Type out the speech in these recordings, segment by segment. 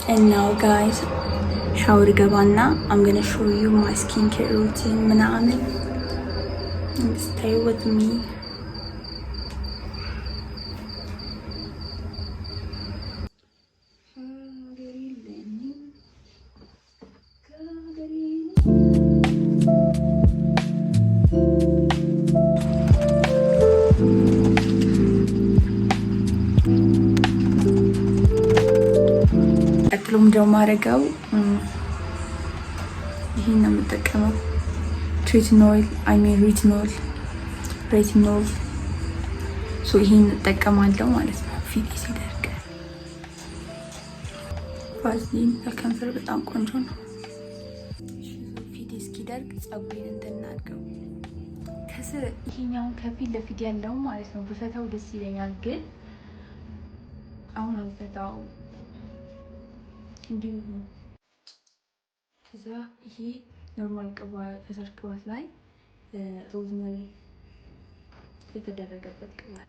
And now, guys, ሻወር ገባና I'm gonna show you my skincare routine ምናምን። Stay with me. ቀጥሎ ምንድነው የማደርገው? ይሄን ነው የምጠቀመው። Tretinoin, I mean retinol, retinol። So ይሄን እጠቀማለሁ ማለት ነው። ፊቴ ሲደርቅ ቫዝሊን ለከንፈር በጣም ቆንጆ ነው። ፊቴ እስኪደርቅ ፀጉሬን እንትን እናድርገው። ከስር ይሄኛውን ከፊት ለፊት ያለው ማለት ነው ብፈታው ደስ ይለኛል፣ ግን አሁን አልፈታው፣ እንዲሁ። ከዛ ይሄ normal ቅባት፣ ፈሳሽ ቅባት ላይ rosemary የተደረገበት ቅባት።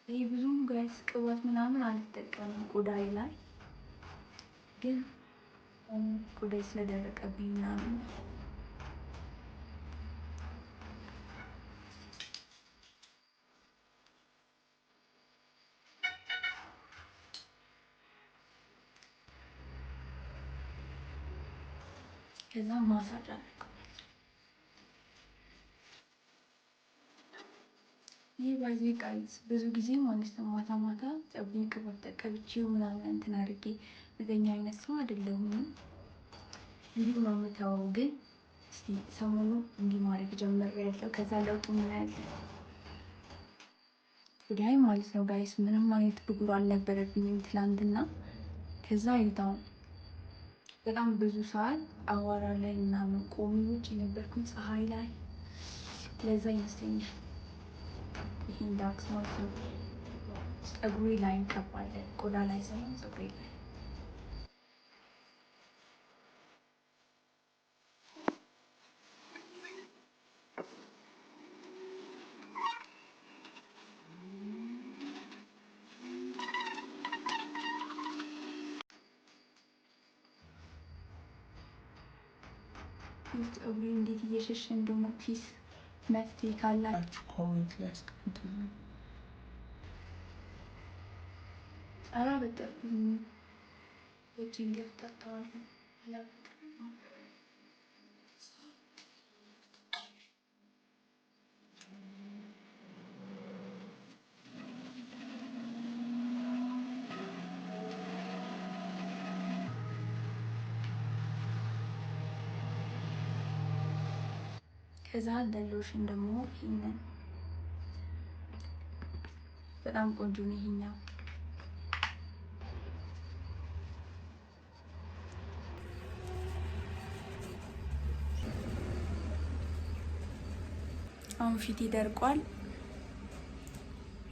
ይህ ብዙም guys ቅባት ምናምን አልጠቀምም ቆዳዬ ላይ፣ ግን ቆዳዬ ስለደረቀብኝ ምናምን። ከዛ ማሳጅ አድርገው። ይህ ባዚ guys ብዙ ጊዜ ማለት ነው ማታ ማታ ፀጉሬን ቅባት ተቀብቼው ምናምን እንትን አድርጌ መተኛ አይነት ሰው አይደለሁም። እንዲሁ ነው የምተወው። ግን እስቲ ሰሞኑ እንዲህ ማድረግ ጀምሬያለሁ። ከዛ ለውጡ እናያለን። ወዲያይ ማለት ነው guys ምንም አይነት ብጉር አልነበረብኝም ትላንትና። ከዛ ይታው በጣም ብዙ ሰዓት አዋራ ላይ ምናምን ቆሜ ውጭ ነበርኩኝ ፀሐይ ላይ፣ ለዛ ይመስለኛል። ይሄን ዳክስ ማለት ነው ፀጉሬ ላይ እንቀባለን፣ ቆዳ ላይ ሳይሆን ፀጉሬ ላይ። ፀጉሬ እንዴት እየሸሸ እንደሆነ please መፍትሄ ካላችሁ comment ላይ አስቀምጡልኝ። አላበጠርኩም። ውጭ እንዲያፍታታዋለሁ፣ አላበጠርኩም። ከዛ ለሎሽን ደግሞ ይሄንን፣ በጣም ቆንጆ ነው ይሄኛው። አሁን ፊቴ ደርቋል።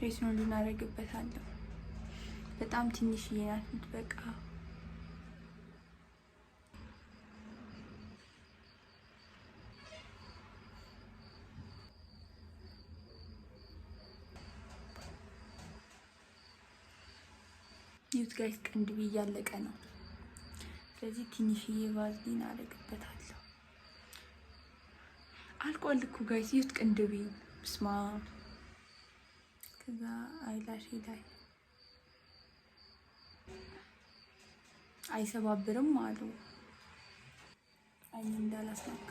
Retinol እናደርግበታለሁ። በጣም ትንሽዬ ናት የምትበቃ። ዩት guys፣ ቅንድቤ እያለቀ ነው። ስለዚህ ትንሽዬ ቫዝሊን አደርግበታለሁ። አልቋል እኮ guys፣ ዩት ቅንድቤ ስማ። ከዛ eyelash ኤ ላይ አይሰባብርም አሉ፣ አይን እንዳላስነካ።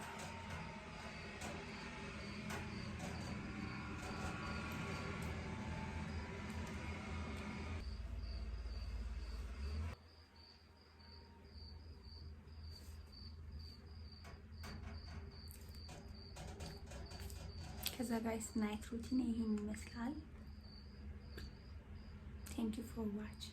ከዛ guys night routine ይሄን ይመስላል። Thank you for watch.